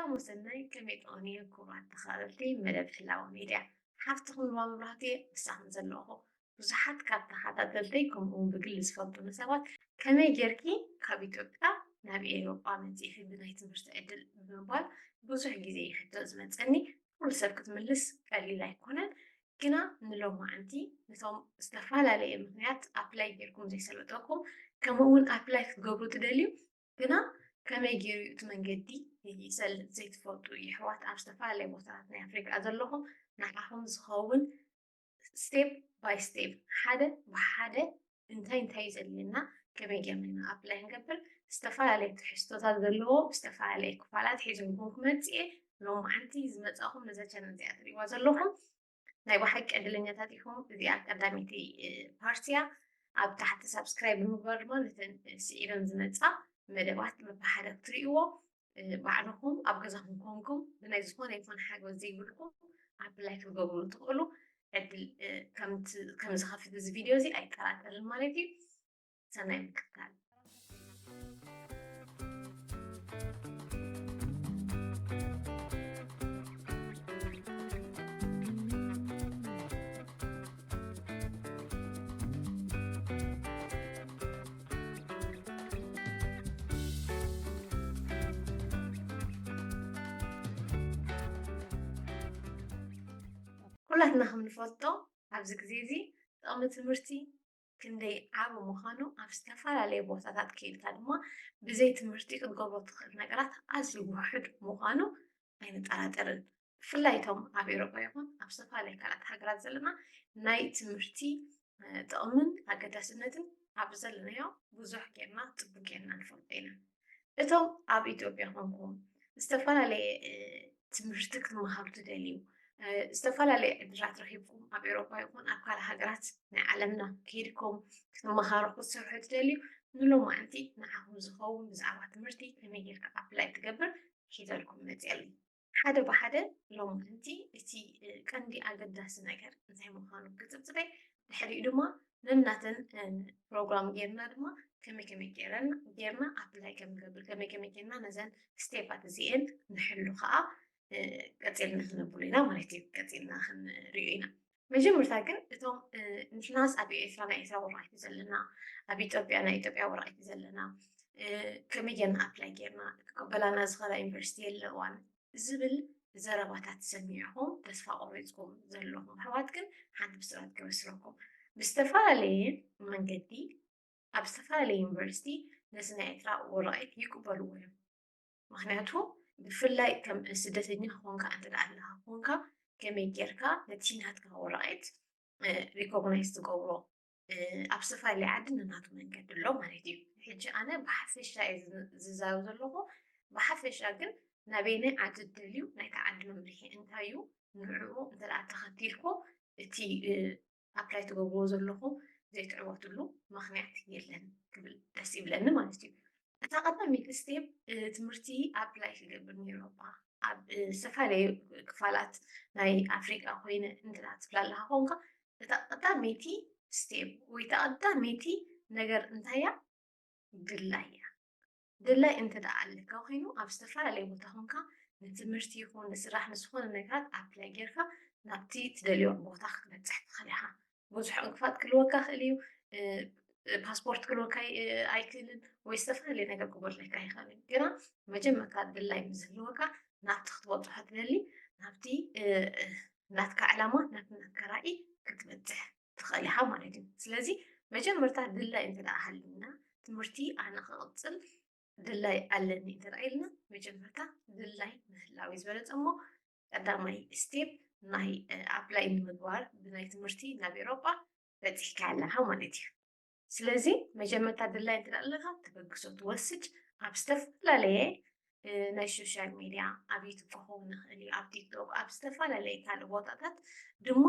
ሰላም ወሰናይ፣ ከመይ ትኾኑ ክቡራት ተኸታተልቲ መደብ ህላወ ሜድያ? ሓፍትኹም ልባ መብራህቱ እየ፣ ምሳኹም ዘለኹ። ብዙሓት ካብ ተኸታተልተይ ከምኡ እውን ብግሊ ዝፈልጡኒ ሰባት ከመይ ጌርኪ ካብ ኢትዮጵያ ናብ ኤውሮጳ መጺእኺ ብናይ ትምህርቲ ዕድል ብምባል ብዙሕ ግዜ ይሕቶ ዝመጸኒ። ኩሉ ሰብ ክትምልስ ቀሊል ኣይኮነን። ግና ንሎማዓንቲ ነቶም ዝተፈላለየ ምኽንያት ኣፕላይ ጌርኩም ዘይሰለጠኩም፣ ከምኡ እውን ኣፕላይ ክትገብሩ ትደልዩ ግና ከመይ ገይሩ እቲ መንገዲ ይሰልጥ ዘይትፈልጡ የሕዋት ኣብ ዝተፈላለየ ቦታታት ናይ ኣፍሪቃ ዘለኹም ንዓኹም ዝኸውን ስቴፕ ባይ ስቴፕ ሓደ ብሓደ እንታይ እንታይ እዩ ዘድልየና ከመይ ገይርና ኢና ኣፕላይ ንገብር ዝተፈላለየ ትሕዝቶታት ዘለዎ ዝተፈላለየ ክፋላት ሒዘልኩም ክመፅእ እየ። ሎማዓንቲ ዝመፃኹም ነዛ ቻነል እዚኣ ትሪእዋ ዘለኹም ናይ ብሓቂ ዕድለኛታት ኢኹም። እዚኣ ቀዳመይቲ ፓርት እያ። ኣብ ታሕቲ ሳብስክራይብ ብምግባር ድማ ነተን ስዒበን ዝመፃ መደባት በብሓደ ክትርእይዎ ባዕልኹም ኣብ ገዛኹም ኮንኩም ብናይ ዝኾነ ይኹን ሓገዝ ዘይብልኩም ኣፕላይ ክትገብሩ ትኽእሉ ዕድል ከም ዝኸፍት እዚ ቪድዮ እዚ ኣይጠራጠርን ማለት እዩ። ሰናይ ምክትታል። ኩላትና ከም ንፈልጦ ኣብዚ ግዜ እዚ ጥቕሚ ትምህርቲ ክንደይ ዓቢ ምዃኑ ኣብ ዝተፈላለየ ቦታታት ከይድካ ድማ ብዘይ ትምህርቲ ክትገብሮ ትኽእል ነገራት ኣዝዩ ውሑድ ምዃኑ ኣይንጠራጠርን። ብፍላይ እቶም ኣብ ኤውሮጳ ይኹን ኣብ ዝተፈላለየ ካልኣት ሃገራት ዘለና ናይ ትምህርቲ ጥቕምን ኣገዳስነትን ኣብ ዘለናዮ ብዙሕ ጌርና ጥቡቅ ጌርና ንፈልጦ ኢና። እቶም ኣብ ኢትዮጵያ ኮንኩም ዝተፈላለየ ትምህርቲ ክትመሃሩ ትደልዩ ዝተፈላለየ ዕድላት ረኺብኩም ኣብ ኤውሮፓ ይኹን ኣብ ካልእ ሃገራት ናይ ዓለምና ከይድኩም ክትመሃሩ ክትሰርሑ ትደልዩ ንሎማዓንቲ ንዓኹም ዝኸውን ብዛዕባ ትምህርቲ ከመይ ጌርካ ኣፕላይ ትገብር ሒዘልኩም መፅእ ኣለኹ። ሓደ ብሓደ ሎማዓንቲ እቲ ቀንዲ ኣገዳሲ ነገር እንታይ ምዃኑ ክፅብፅበይ ድሕሪኡ ድማ ነናተን ፕሮግራም ጌርና ድማ ከመይ ከመይ ጌርና ኣፕላይ ከም ንገብር ከመይ ከመይ ጌርና ነዘን ስቴፓት እዚኤን ንሕሉ ከዓ ቀፂልና ክነብሉ ኢና ማለት እዩ። ቀፂልና ክንሪኦ ኢና። መጀመርታ ግን እቶም ንሕናስ ኣብ ኤርትራ ናይ ኤርትራ ወረቐት እዩ ዘለና፣ ኣብ ኢትዮጵያ ናይ ኢትዮጵያ ወረቐት እዩ ዘለና፣ ከመይ ጌርና ኣፕላይ ጌርና ክቅበላና ዝኽእላ ዩኒቨርሲቲ የለዋን ዝብል ዘረባታት ሰሚዕኹም ተስፋ ቆሪፅኩም ዘለኹም ኣሕዋት ግን ሓንቲ ብስራት ክብስረኩም ብዝተፈላለየ መንገዲ ኣብ ዝተፈላለየ ዩኒቨርሲቲ ነዚ ናይ ኤርትራ ወረቐት ይቅበልዎ እዮም። ምኽንያቱ ብፍላይ ከም ስደተኛ ክኾንካ እንተ ደኣ ኣለኻ ኮንካ ከመይ ጌርካ ነቲ ናትካ ወረቐት ሪኮግናይዝ ትገብሮ ኣብ ዝተፈላለየ ዓዲ ነናቱ መንገዲ ኣሎ ማለት እዩ። ሕጂ ኣነ ብሓፈሻ እየ ዝዛረብ ዘለኹ። ብሓፈሻ ግን ናበየናይ ዓዲ ትደልዩ ናይቲ ዓዲ መምርሒ እንታይ እዩ ንዕኡ እንተ ደኣ ተኸቲልኩ እቲ ኣፕላይ ትገብርዎ ዘለኹም ዘይትዕወትሉ ምኽንያት የለን ክብል ደስ ይብለኒ ማለት እዩ። እታ ቀዳመይቲ ስቴፕ ትምህርቲ ኣፕላይ ክገብር ነይሩ እባ ኣብ ዝተፈላለዩ ክፋላት ናይ ኣፍሪቃ ኮይነ እንትና ትብላ ኣለካ ኮንካ እታ ቀዳመይቲ ስቴፕ ወይ እታ ቀዳመይቲ ነገር እንታይ እያ? ድላይ እያ። ድላይ እንተ ደኣ ኣለካ ኮይኑ ኣብ ዝተፈላለየ ቦታ ኮንካ ንትምህርቲ ይኹን ንስራሕ ንዝኾነ ነገራት ኣፕላይ ጌርካ ናብቲ ትደልዮ ቦታ ክትበፅሕ ትኽእል ኢኻ። ብዙሕ ዕንቅፋት ክህልወካ ክእል እዩ። ፓስፖርት ክህልወካ ኣይክእልን ወይ ዝተፈላለየ ነገር ክጎድለካ ይኽእል እዩ። ግና መጀመርታ ድላይ ምስዝህልወካ ናብቲ ክትበፅሖ ትደሊ ናብቲ ናትካ ዕላማ ናብቲ ናትካ ራእይ ክትበፅሕ ትኽእል ኢኻ ማለት እዩ። ስለዚ መጀመርታ ድላይ እንተ ደኣ ሃልዩና ትምህርቲ ኣነ ክቕፅል ድላይ ኣለኒ እንተ ደኣ ኢልና መጀመርታ ድላይ ምህላው እዩ ዝበለፀ እሞ ቀዳማይ ስቴፕ ናይ ኣፕላይ ንምግባር ብናይ ትምህርቲ ናብ ኤውሮጳ በፂሕካ ኣለኻ ማለት እዩ። ስለዚ መጀመርታ ድላይ እንተ ደኣ ኣለካ ተበግሶ ትወስድ ኣብ ዝተፈላለየ ናይ ሶሻል ሚድያ ኣብ ዩቱብ ክኸውን ይኽእል እዩ ኣብ ቲክቶክ ኣብ ዝተፈላለየ ካልእ ቦታታት ድማ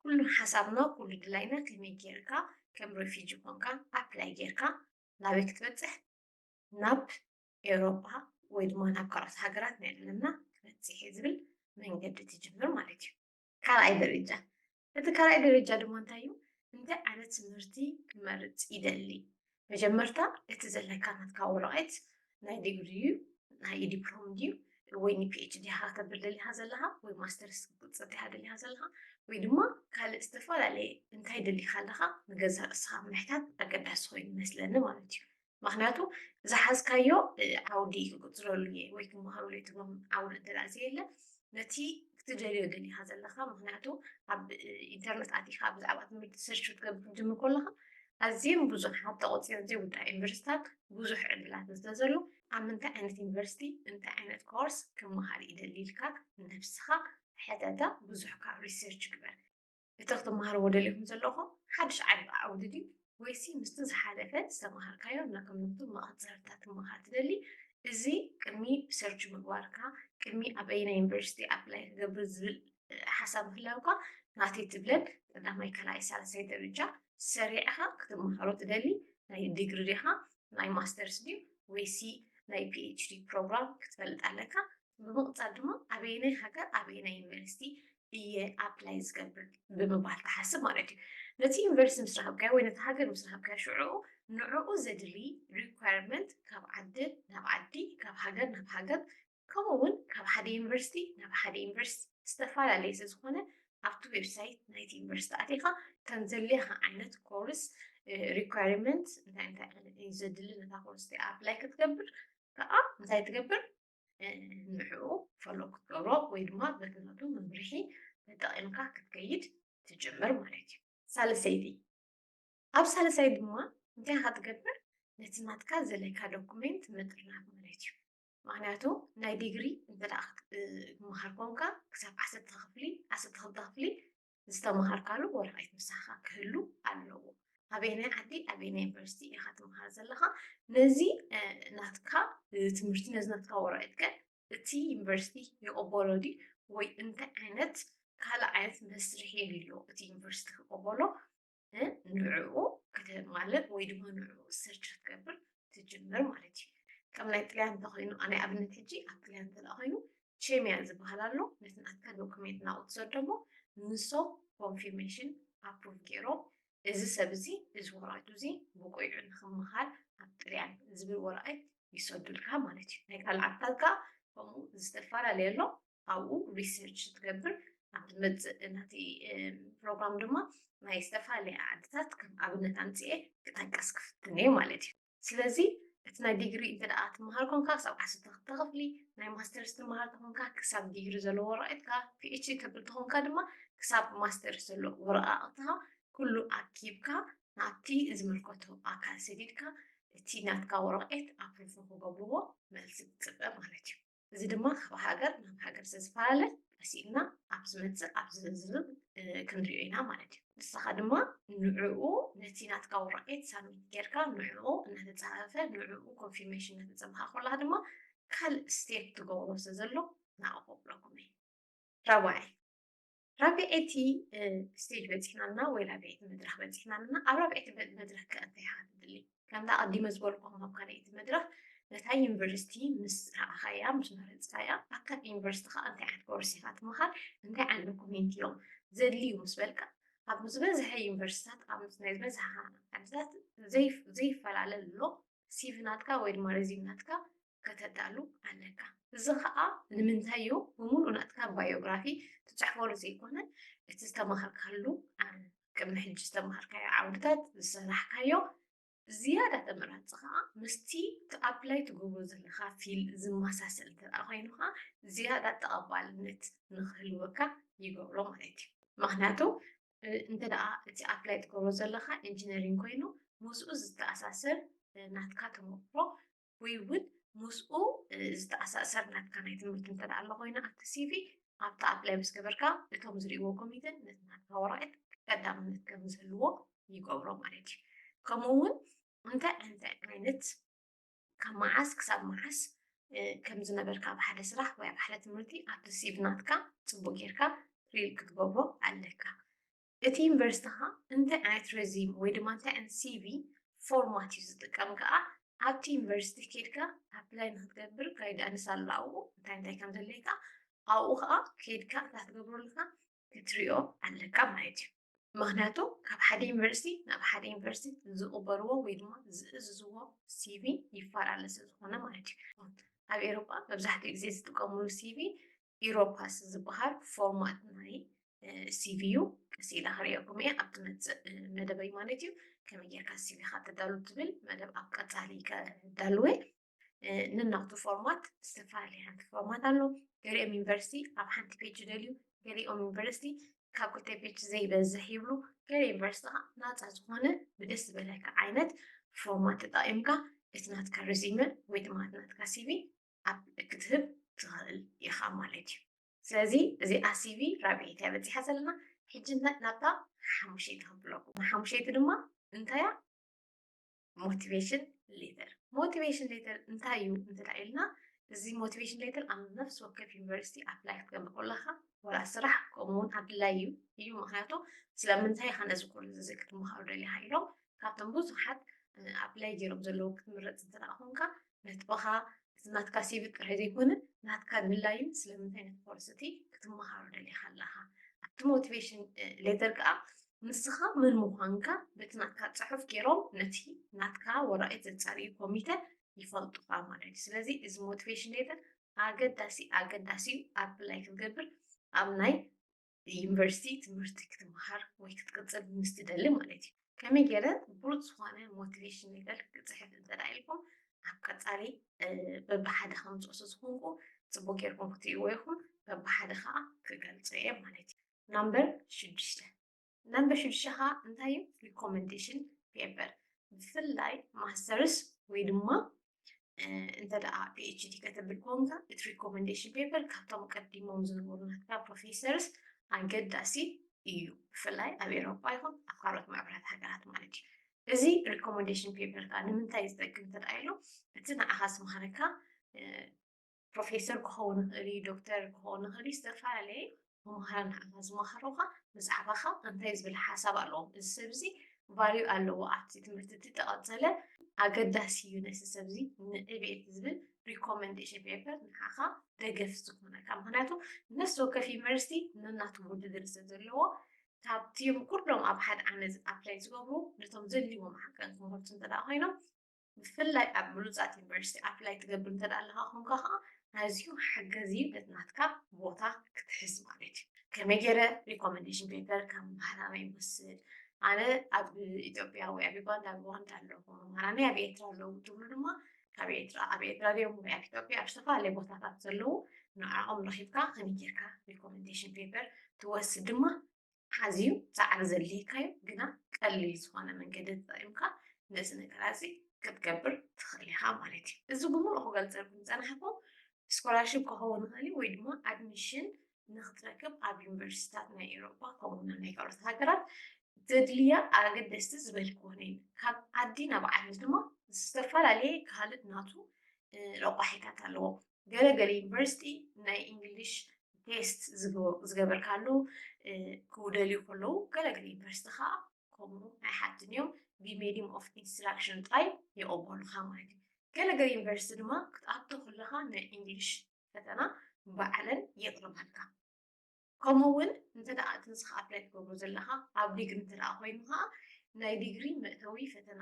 ኩሉ ሓሳብና ኩሉ ድላይና ከመይ ጌርካ ከም ሬፊጂ ኮንካ ኣፕላይ ጌርካ ናበይ ክትበፅሕ ናብ ኤውሮጳ ወይ ድማ ናብ ካልኦት ሃገራት ናይ ዓለምና ክትበፅሕ እየ ዝብል መንገዲ ትጅምር ማለት እዩ። ካልኣይ ደረጃ እቲ ካልኣይ ደረጃ ድማ እንታይ እዩ? እንታይ ዓይነት ትምህርቲ ክመርፅ ይደሊ? መጀመርታ እቲ ዘለካ ናትካ ወረቐት ናይ ዲግሪ ድዩ ናይ ዲፕሎም ድዩ ወይ ን PhD ኢኻ ከተብር ደሊኻ ዘለኻ ወይ ማስተርስ ክትቅጽል ኢኻ ደሊኻ ዘለኻ ወይ ድማ ካልእ ዝተፈላለየ እንታይ ደሊኻ ኣለኻ ንገዛእ ርእስኻ ምሕታት ኣገዳሲ ኮይኑ ይመስለኒ ማለት እዩ። ምኽንያቱ ዝሓዝካዮ ዓውዲ ክቅጽለሉ እየ ወይ ክመሃረሉ እየ ትብሎም ዓውዲ እንተ ደኣ ዘየለ ነቲ ክትደልዮ ደሊኻ ዘለኻ ምኽንያቱ ኣብ ኢንተርነት ኣቲኻ ብዛዕባ ትምህርቲ ሰርች ክትገብር ክትጅምር ከለኻ ኣዝዮም ብዙሓት ተቆጺሮም ዘይውዳእ ዩኒቨርሲታት ብዙሕ ዕድላት እንተዘሎ ኣብ ምንታይ ዓይነት ዩኒቨርሲቲ እንታይ ዓይነት ኮርስ ክመሃር ይደሊ ኢልካ ንነብስኻ ሕተታ ብዙሕካ ሪሰርች ግበር። እቲ ክትመሃርዎ ደሊኹም ዘለኹም ሓድሽ ዓቢ ዓውዲ ድዩ ወይሲ ምስቲ ዝሓለፈ ዝተምሃርካዮ እናከመቱ መቐጸርታ ትመሃር ትደሊ? እዚ ቅድሚ ሰርች ምግባርካ ቅድሚ ኣበየናይ ዩኒቨርሲቲ ኣፕላይ ክገብር ዝብል ሓሳብ ምህላውካ ናተይ ትብለን ቀዳማይ ካልኣይ ሳልሳይ ደረጃ ሰሪዕኻ ክትመሃሮ ትደሊ ናይ ዲግሪ ዲኻ ናይ ማስተርስ ድዩ ወይሲ ናይ PhD ፕሮግራም ክትፈልጥ ኣለካ። ብምቕጻል ድማ ኣበየናይ ሃገር ኣበየናይ ዩኒቨርሲቲ እየ ኣፕላይ ዝገብር ብምባል ትሓስብ ማለት እዩ። ነቲ ዩኒቨርሲቲ ምስ ረኸብካዮ ወይ ነቲ ሃገር ምስ ረኸብካዮ ሽዑ ንዕኡ ዘድሊ ሪኳርመንት ካብ ዓዲ ናብ ዓዲ ካብ ሃገር ናብ ሃገር ከምኡ እውን ካብ ሓደ ዩኒቨርሲቲ ናብ ሓደ ዩኒቨርሲቲ ዝተፈላለየ ስለ ዝኾነ ኣብቲ ዌብሳይት ናይቲ ዩኒቨርሲቲ ኣቲኻ ከም ዘድልየኻ ዓይነት ኮርስ ሪኳርመንት እንታይ እንታይ ዓይነት እዩ ዘድሊ ነታ ኮርስ ኣፕላይ ክትገብር ከዓ እንታይ ትገብር ንዕኡ ፎሎ ክትገብሮ ወይ ድማ በቲ ናቱ መምርሒ ተጠቒምካ ክትከይድ ትጅምር ማለት እዩ። ሳልሰይቲ ኣብ ሳልሳይ ድማ እንታይ ኢኻ ትገብር ነቲ ናትካ ዘለካ ዶኩሜንት ምጥርናፍ ማለት እዩ። ምክንያቱ ናይ ዲግሪ እንተ ክመሃር ኮንካ ክሳብ ዓሰርተ ክፍሊ ዓሰርተ ክልተ ክፍሊ ዝተምሃርካሉ ወረቐት ምሳኻ ክህሉ ኣለዎ። ኣበየናይ ዓዲ ኣበየናይ ዩኒቨርሲቲ ኢኻ ትምሃር ዘለኻ ነዚ ናትካ ትምህርቲ ነዚ ናትካ ወረቐት ከ እቲ ዩኒቨርሲቲ ይቕበሎ ድዩ ወይ እንታይ ዓይነት ካልእ ዓይነት መስርሒ የድልዮ እቲ ዩኒቨርሲቲ ክቕበሎ ንዕኡ ከተማልእ ወይ ድማ ንዕኡ ሰርች ክትገብር ትጅምር ማለት እዩ። ከም ናይ ጥልያን እንተኮይኑ ናይ ኣብነት ሕጂ ኣብ ጥልያን እንተ ኮይኑ ቼሚያ ዝበሃል ኣሎ ነቲ ናትካ ዶክሜንት ናብኡ ትሰዶ እሞ ንሶም ኮንፊርሜሽን ኣፕሩቭ ገይሮም እዚ ሰብ እዚ እዚ ወረቀቱ እዚ ብቁይዑ ንክምሃር ኣብ ጥልያን ዝብል ወረቀት ይሰዱልካ ማለት እዩ። ናይ ካልእ ዓድታት ከዓ ከምኡ ዝተፈላለየ ኣሎ ኣብኡ ሪሰርች ትገብር ኣብ ዝመፅእ ናቲ ፕሮግራም ድማ ናይ ዝተፈላለየ ዓድታት ከም ኣብነት ኣምፅኤ ክጠቅስ ክፍትን እየ ማለት እዩ። ስለዚ እቲ ናይ ዲግሪ እንተ ደኣ ትመሃር ኮንካ ክሳብ ዓሰርተ ክልተ ክፍሊ ናይ ማስተርስ ትመሃር ተኾንካ ክሳብ ዲግሪ ዘለዎ ወረቐትካ ፒኤችዲ ተብል ተኾንካ ድማ ክሳብ ማስተርስ ዘሎ ወረቓቕትኻ ኩሉ ኣኪብካ ናብቲ ዝምልከቶ ኣካል ሰዲድካ እቲ ናትካ ወረቐት ኣፕሩቭ ንክገብርዎ መልሲ ትፅበ ማለት እዩ። እዚ ድማ ካብ ሃገር ናብ ሃገር ስለዝፈላለ ቀስ ኢልና ኣብ ዝመፅእ ኣብ ዝርዝር ክንሪኦ ኢና ማለት እዩ። ንስኻ ድማ ንዕኡ ነቲ ናትካ ወረቐት ሳብሚት ጌርካ ንዕኡ እናተፃፈፈ ንዕኡ ኮንፊርሜሽን እናተፀበኻ ከለኻ ድማ ካልእ ስቴፕ ትገብሮ ስለዘሎ ናብኡ ከብለኩም እየ። ራብዓይ ራብዐይቲ ስቴጅ በፂሕና ኣለና ወይ ራብዐይቲ መድረክ በፂሕና ኣለና። ኣብ ራብዐይቲ መድረክ ከ እንታይ ኢኻ ትድሊ? ከምታ ኣቐዲመ ዝበልኩኹም ኣብ ካልኣይቲ መድረኽ ነታ ዩኒቨርሲቲ ምስ ረኣኻያ ምስ መረፅካያ ኣብታ ዩኒቨርሲቲ ከዓ እንታይ ዓይነት ኮርስ ኢኻ ትምሃር እንታይ ዓይነት ዶኩሜንት እዮም ዘድልዩ ምስ በልካ ኣብ ዝበዝሐ ዩኒቨርሲታት ኣብ ናይ ዝበዝሐ ዓድታት ዘይፈላለ ኣሎ ሲቪ ናትካ ወይ ድማ ሬዚም ናትካ ከተዳሉ ኣለካ። እዚ ከዓ ንምንታይ እዩ? ብምሉእ ናትካ ባዮግራፊ ትፅሕፈሉ ዘይኮነ እቲ ዝተማሃርካሉ ቅድሚ ሕጂ ዝተማሃርካዮ ዓውድታት ዝሰራሕካዮ ዝያዳ ተመራፂ ከዓ ምስቲ ኣፕላይ ትገብሮ ዘለካ ፊልድ ዝመሳሰል እንተ ኮይኑ ከዓ ዝያዳ ተቐባልነት ንክህልወካ ይገብሮ ማለት እዩ። ምክንያቱ እንተ ደኣ እቲ ኣፕላይ ትገብሮ ዘለካ ኢንጂነሪንግ ኮይኑ ምስኡ ዝተኣሳሰር ናትካ ተመክሮ ወይ እውን ምስኡ ዝተኣሳሰር ናትካ ናይ ትምህርቲ እንተ ደኣ ኣሎ ኮይኑ ኣብቲ ሲቪ ኣብቲ ኣፕላይ ምስ ገበርካ እቶም ዝርእይዎ ኮሚቴ ነቲ ናትካ ወረቐት ቀዳምነት ከም ዝህልዎ ይገብሮ ማለት እዩ። ከምኡ እውን እንታይ እንታይ ዓይነት ካብ መዓስ ክሳብ መዓስ ከም ዝነበርካ ኣብ ሓደ ስራሕ ወይ ኣብ ሓደ ትምህርቲ ኣብቲ ሲቪ ናትካ ፅቡቅ ጌርካ ሪል ክትገብሮ ኣለካ። እቲ ዩኒቨርሲቲ ኻ እንታይ ዓይነት ረዚም ወይ ድማ እንታይ ዓይነት ሲቪ ፎርማት እዩ ዝጥቀም ከዓ ኣብቲ ዩኒቨርሲቲ ኬድካ ኣፕላይ ንክትገብር ጋይዳንስ ኣሎ ኣብኡ እንታይ እንታይ ከም ዘድልየካ ኣብኡ ከዓ ኬድካ እታ ትገብረሉካ ክትሪኦ ኣለካ ማለት እዩ። ምክንያቱ ካብ ሓደ ዩኒቨርሲቲ ናብ ሓደ ዩኒቨርሲቲ ዝቕበልዎ ወይ ድማ ዝእዝዝዎ ሲቪ ይፈላለ ስለዝኾነ ማለት እዩ። ኣብ ኤሮጳ መብዛሕትኡ ግዜ ዝጥቀምሉ ሲቪ ኢሮፓስ ዝበሃል ፎርማት ናይ ሲቪ እዩ። ቀስ ኢላ ክርእየኩም እየ ኣብቲ መጽእ መደበይ ማለት እዩ። ከመይ ጌርካ ሲቪኻ ተዳሉ ትብል መደብ ኣብ ቀጻሊ ከዳልወ። ነናቱ ፎርማት ዝተፈላለዩ ዓይነት ፎርማት ኣሎ። ገሊኦም ዩኒቨርሲቲ ኣብ ሓንቲ ፔጅ ደልዩ፣ ገሊኦም ዩኒቨርሲቲ ካብ ክልተ ፔጅ ዘይበዝሕ ይብሉ። ገለ ዩኒቨርሲቲ ከዓ ናፃ ዝኾነ ብደስ ዝበለካ ዓይነት ፎርማት ተጠቒምካ እቲ ናትካ ሬዚመ ወይ ድማ እቲ ናትካ ሲቪ ኣብ ክትህብ ትኽእል ኢኻ ማለት እዩ። ስለዚ እዚኣ ሲቪ ራብዐይቲ እያ በፂሓ ዘለና። ሕጂ ናብታ ሓሙሸይቲ ክብለኩም። ሓሙሸይቲ ድማ እንታያ? ሞቲቬሽን ሌተር። ሞቲቬሽን ሌተር እንታይ እዩ እንተ ኢልና፣ እዚ ሞቲቬሽን ሌተር ኣብ ነፍሲ ወከፍ ዩኒቨርሲቲ ኣፕላይ ክትገብር ከለኻ፣ ወላ ስራሕ ከምኡ እውን ኣድላይ እዩ እዩ። ምክንያቱ ስለምንታይ ኢኻ ነዚ ኩሉ እዚ ክትመሃሩ ደሊኻ ኢሎም ካብቶም ብዙሓት ኣፕላይ ገይሮም ዘለዉ ክትምረፅ እንተ ደኣ ኮንካ፣ ነጥብኻ፣ እቲ ናትካ ሲቪ ጥራይ ዘይኮነ ናትካ ድላይን ስለምንታይ ነቲ ኮርስ እቲ ክትመሃሮ ደሊኻ ኣለኻ። ኣብቲ ሞቲቬሽን ሌተር ከዓ ንስኻ መን ምዃንካ በቲ ናትካ ጽሑፍ ገይሮም ነቲ ናትካ ወረቐት ዘጻርዩ ኮሚተ ይፈልጡኻ ማለት እዩ። ስለዚ እዚ ሞቲቬሽን ሌተር ኣገዳሲ ኣገዳሲ እዩ። ኣፕላይ ክትገብር ኣብ ናይ ዩኒቨርሲቲ ትምህርቲ ክትመሃር ወይ ክትቅጽል ምስ ትደሊ ማለት እዩ። ከመይ ገይረ ብሉጽ ዝኾነ ሞቲቬሽን ሌተር ክጽሕፍ እንተ ደኣ ኢልኩም፣ ኣብ ቀጻሊ በብሓደ ከምጽኦ ስለ ዝኾንኩ፣ ጽቡቕ ጌርኩም ክትርእይዎ ኢኹም። በብሓደ ከኣ ክገልጾ እየ ማለት እዩ። ናምበር ሽዱሽተ። ናምበር ሽዱሽተ ከኣ እንታይ እዩ? ሪኮመንዴሽን ፔፐር። ብፍላይ ማስተርስ ወይ ድማ እንተ ደኣ ፒ ኤች ዲ ከተብል ኮንካ፣ እቲ ሪኮመንዴሽን ፔፐር ካብቶም ቀዲሞም ዝነበሩ ናትካ ፕሮፌሰርስ ኣገዳሲ እዩ። ብፍላይ ኣብ ኤውሮጳ ይኹን ኣብ ካልኦት ምዕቡላት ሃገራት ማለት እዩ። እዚ ሪኮመንዴሽን ፔፐር ከኣ ንምንታይ ዝጠቅም እንተ ደኣ ኢሉ፣ እቲ ንዓኻ ዝመሃረካ ፕሮፌሰር ክኸውን ይኽእል እዩ፣ ዶክተር ክኸውን ይኽእል እዩ፣ ዝተፈላለየ መምሃራን ንዓኻ ዝመሃሩኻ ብዛዕባኻ እንታይ ዝብል ሓሳብ ኣለዎም። እዚ ሰብ እዚ ቫልዩ ኣለዎ ኣብቲ ትምህርቲ እቲ ተቐጸለ ኣገዳሲ እዩ ነዚ ሰብ እዚ ንዕቤት ዝብል ሪኮመንዴሽን ፔፐር ንዓኻ ደገፍ ዝኾነካ። ምክንያቱ ነፍሲ ወከፍ ዩኒቨርሲቲ ነናቱ ውድድር ስለ ዘለዎ ካብቲም ኩሎም ኣብ ሓደ ዓመት ኣፕላይ ዝገብሩ ነቶም ዘድልዎም ሓቀን ክምህርቱ እንተ ደኣ ኮይኖም ብፍላይ ኣብ ብሉጻት ዩኒቨርሲቲ ኣፕላይ ትገብር እንተ ደኣ ኣለኻ ኮንካ ከኣ ኣዝዩ ሓጋዚ እዩ ነቲ ናትካ ቦታ ክትሕዝ ማለት እዩ። ከመይ ገይረ ሪኮመንዴሽን ፔፐር ካብ መምህራነይ ይወስድ? ኣነ ኣብ ኢትዮጵያ ወይ ኣብ ዩጋንዳ፣ ኣብ ዩጋንዳ ኣለኹ፣ መምህራነይ ኣብ ኤርትራ ኣለዉ ትብሉ ድማ ካብ ኤርትራ፣ ኣብ ኤርትራ ድዮም ወይ ኣብ ኢትዮጵያ ኣብ ዝተፈላለየ ቦታታት ዘለዉ ንዕኦም ረኺብካ ከመይ ጌርካ ሪኮመንዴሽን ፔፐር ትወስድ ድማ ኣዝዩ ጻዕሪ ዘድልየካ እዩ፣ ግና ቀሊል ዝኾነ መንገዲ ተጠቒምካ ነዚ ነገር እዚ ክትገብር ትኽእል ኢኻ ማለት እዩ። እዚ ብምሉእ ክገልጸልኩም ዝጸናሕኩ ስኮላርሺፕ ክኸውን ይኽእል እዩ ወይ ድማ ኣድሚሽን ንኽትረክብ ኣብ ዩኒቨርሲቲታት ናይ ኤውሮጳ ከምኡ እውን ናይ ካልኦት ሃገራት ዘድልያ ኣገደስቲ ዝበልክወን እየን። ካብ ዓዲ ናብ ዓዲ ድማ ዝተፈላለየ ካልእ ናቱ ረቋሒታት ኣለዎ። ገለ ገለ ዩኒቨርሲቲ ናይ ኢንግሊሽ ቴስት ዝገበርካሉ ክውደልዩ ከለዉ ገለ ገለ ዩኒቨርሲቲ ከዓ ከምኡ ኣይሓትን እዮም። ብሜዲየም ኦፍ ኢንስትራክሽን ጥራይ ይቕበሉኻ ማለት እዩ። ገለ ገለ ዩኒቨርሲቲ ድማ ክትኣቱ ከለኻ ናይ ኢንግሊሽ ፈተና ባዕለን የቕርባልካ። ከምኡ እውን እንተ ደኣ እቲ ንስኻ ኣፕላይ ትገብሮ ዘለኻ ኣብ ዲግሪ እንተ ደኣ ኮይኑ ከዓ ናይ ዲግሪ መእተዊ ፈተና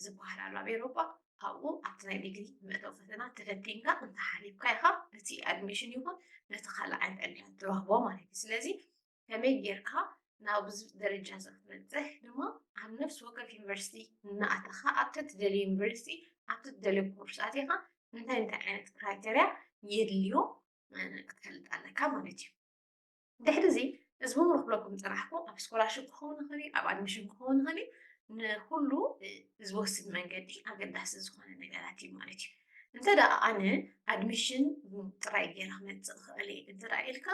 ዝበሃል ኣሎ ኣብ ኤውሮጳ። ካብኡ ኣብቲ ናይ ዲግሪ መእተዊ ፈተና ተፈቲንካ እንተሓሊፍካ ኢኻ ነቲ ኣድሚሽን ይኹን ነቲ ካልእ ዓይነት ዕድላት ትረኽቦ ማለት እዩ። ስለዚ ከመይ ጌርካ ናብዚ ደረጃ እዚ ክትበጽሕ ድማ ኣብ ነፍሲ ወከፍ ዩኒቨርሲቲ እናኣተኻ ኣብቲ እትደልዮ ዩኒቨርሲቲ ኣብቲ እትደልዮ ኮርስ ኣቲኻ እንታይ እንታይ ዓይነት ክራይተርያ የድልዮ ክትፈልጥ ኣለካ ማለት እዩ። ድሕሪ እዚ እዚ እውን ክብለኩም ዝጸናሕኩ ኣብ ስኮላርሽፕ ክኸውን ይኽእል እዩ፣ ኣብ ኣድሚሽን ክኸውን ይኽእል እዩ። ንኩሉ ዝወስድ መንገዲ ኣገዳሲ ዝኾነ ነገራት እዩ ማለት እዩ። እንተ ደኣ ኣነ ኣድሚሽን ጥራይ ገይረ ክመጽእ እኽእል እየ እንተ ደኣ ኢልካ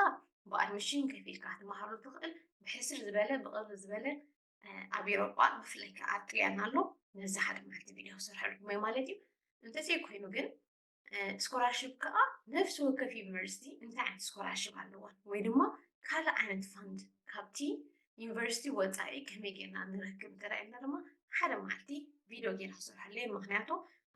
ብኣድሚሽን ከፊልካ ክትመሃረሉ ትኽእል። ብሕስር ዝበለ ብቕርብ ዝበለ ኣብ ኤውሮጳ ብፍላይ ከዓ ኣብ ጥልያን ኣሎ። ነዚ ሓደ መዓልቲ ቪድዮ ክሰርሐልኩም እየ ማለት እዩ። እንተዘይኮይኑ ግን ስኮላርሽፕ ከዓ ነፍሲ ወከፍ ዩኒቨርሲቲ እንታይ ዓይነት ስኮላርሽፕ ኣለዋ ወይ ድማ ካልእ ዓይነት ፋንድ ካብቲ ዩኒቨርሲቲ ወፃኢ ከመይ ጌርና ንረክብ እንተ ኢልና ድማ ሓደ መዓልቲ ቪድዮ ጌርና ክሰርሐሉ እየ። ምክንያቱ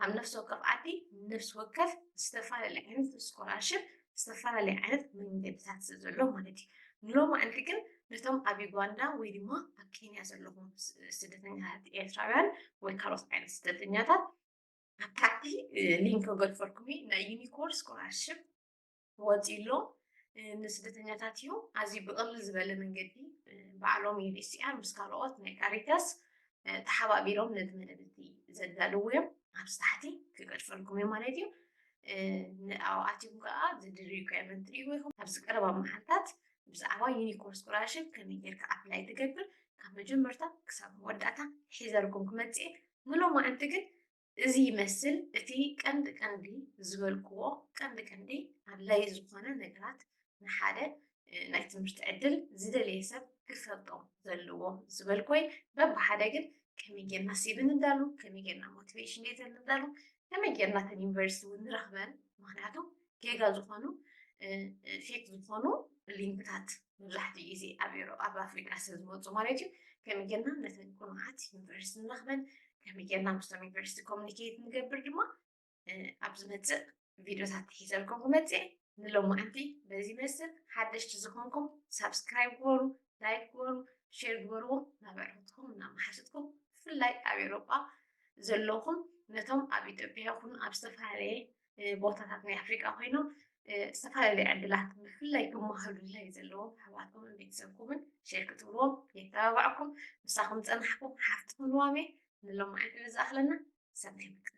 ኣብ ነፍሲ ወከፍ ዓዲ ነፍሲ ወከፍ ዝተፈላለየ ዓይነት ስኮላርሽፕ ዝተፈላለየ ዓይነት መንገድታት ስለ ዘሎ ማለት እዩ። ንሎማዓንቲ ግን ነቶም ኣብ ዩጋንዳ ወይ ድማ ኣብ ኬንያ ዘለኹም ስደተኛታት ኤርትራውያን ወይ ካልኦት ዓይነት ስደተኛታት ኣብ ታሕቲ ሊንክ ክገድፈልኩም እዩ። ናይ ዩኒኮር ስኮላርሽፕ ወፂኡ ኣሎ። ንስደተኛታት እዩ። ኣዝዩ ብቕልል ዝበለ መንገዲ ባዕሎም ዩኤንኤችሲኣር ምስ ካልኦት ናይ ካሪታስ ተሓባቢሮም ነቲ መደብ እቲ ዘዳልዉ እዮም። ኣብዚ ታሕቲ ክገድፈልኩም እዩ ማለት እዩ። ንኣውኣትኩም ከዓ ዝድሪ ሪኳርመንት ትርእይዎ ኢኹም። ኣብዚ ቀረባ መዓልታት ብዛዕባ ዩኒኮር ስኮላርሽፕ ከመይ ጌርካ ኣፕላይ ትገብር ካብ መጀመርታ ክሳብ መወዳእታ ሒዘልኩም ክመፅእ። ንሎማዓንቲ ግን እዚ ይመስል እቲ ቀንዲ ቀንዲ ዝበልክዎ ቀንዲ ቀንዲ ኣድላይ ዝኾነ ነገራት ንሓደ ናይ ትምህርቲ ዕድል ዝደለየ ሰብ ክፈልጦ ዘለዎ ዝበልክዎ በብሓደ ግን ከመይ ጌርና ሴቭ ንዳሉ ከመይ ጌርና ሞቲቬሽን ሌተር ንዳሉ ከመይ ጌርና ተን ዩኒቨርሲቲ እውን ንረኽበን ምክንያቱ ጌጋ ዝኾኑ ፌክ ዝኾኑ ሊንክታት መብዛሕትኡ ግዜ ኣብ ኤሮ ኣብ ኣፍሪቃ ስለ ዝመፁ ማለት እዩ ከመይ ጌርና ነተን ቅኑዓት ዩኒቨርሲቲ ንረኽበን ከመይ ጌርና ምስቶም ዩኒቨርሲቲ ኮሚኒኬት ንገብር ድማ ኣብ ዝመፅእ ቪድዮታት ሒዘልኩም ክመፅእ ንሎማዓንቲ በዚ መስል ሓደሽቲ ዝኾንኩም ሳብስክራይብ ግበሩ ላይክ ግበሩ ሼር ግበርዎ ናብ ኣዕሩኽትኩም እናመሓሸጥኩም ብፍላይ ኣብ ኤሮጳ ዘለኹም ነቶም ኣብ ኢትዮጵያ ይኹን ኣብ ዝተፈላለየ ቦታታት ናይ ኣፍሪቃ ኮይኖም ዝተፈላለየ ዕድላት ብፍላይ ክመሃሩ ድላይ ዘለዎም ኣሕዋትኩምን ቤተሰብኩምን ሼር ክትብልዎም የተባባዕኩም ምሳኹም ፀናሕኩም ሓፍትኩም ንዋሜ ንሎማዓንቲ በዚ ኣኽለና ሰናይ ምክትታል